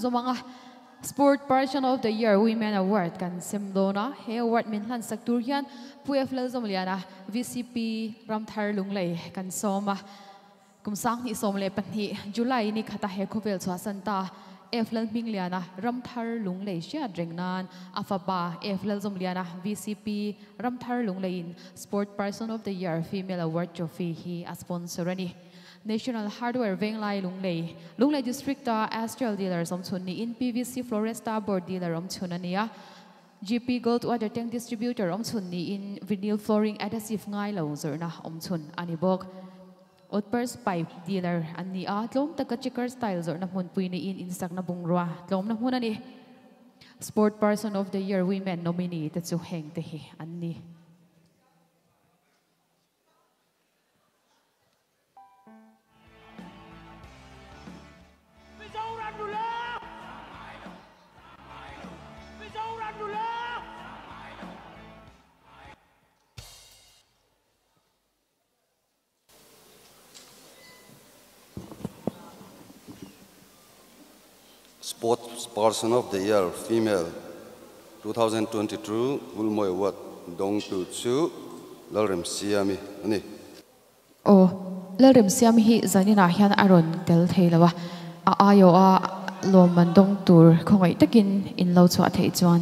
Zawm anga Sport Person of the Year Women Award kan sem dawn a, he award min hlan sak tur hian Pu F Lalzawmliana, VCP Ramthar Lunglei kan sawm a. Kum 2012 July ni khata he khawvel chhuahsan ta F Lalhmingliana, Ramthar Lunglei hriat reng nan a fapa F Lalzawmliana, VCP Ramthar Lungleiin Sport Person of the Year Female Award Trophy hi a sponsor a ni. National Hardware Venglai Lunglei, Lunglei District-a Astral Dealers awm chhun niin PVC Floresta Board Dealer awm chhun a ni a. GP Gold Water Tank Distributor awm chhun niin Vinyl Flooring Adhesive ngai lo zawrhna awm chhun a ni bawk. Utpers Pipe Dealer an ni a, tlawm taka Checker Style zawrhna hmunpui niin insakna bungrua tlawmna hmun a ni. Sport Person of the Year Women nominee te chu heng te hi an ni. Sports Person of the Year, Female, 2022 Vulmawi Award dawngtu chu Lalremsiami a ni. Aw, Lalremsiami hi zaninah hian a rawn tel thei lo a, a aiawha lawmman dawng tur khawngaih takin in lo chhuah theih chuan.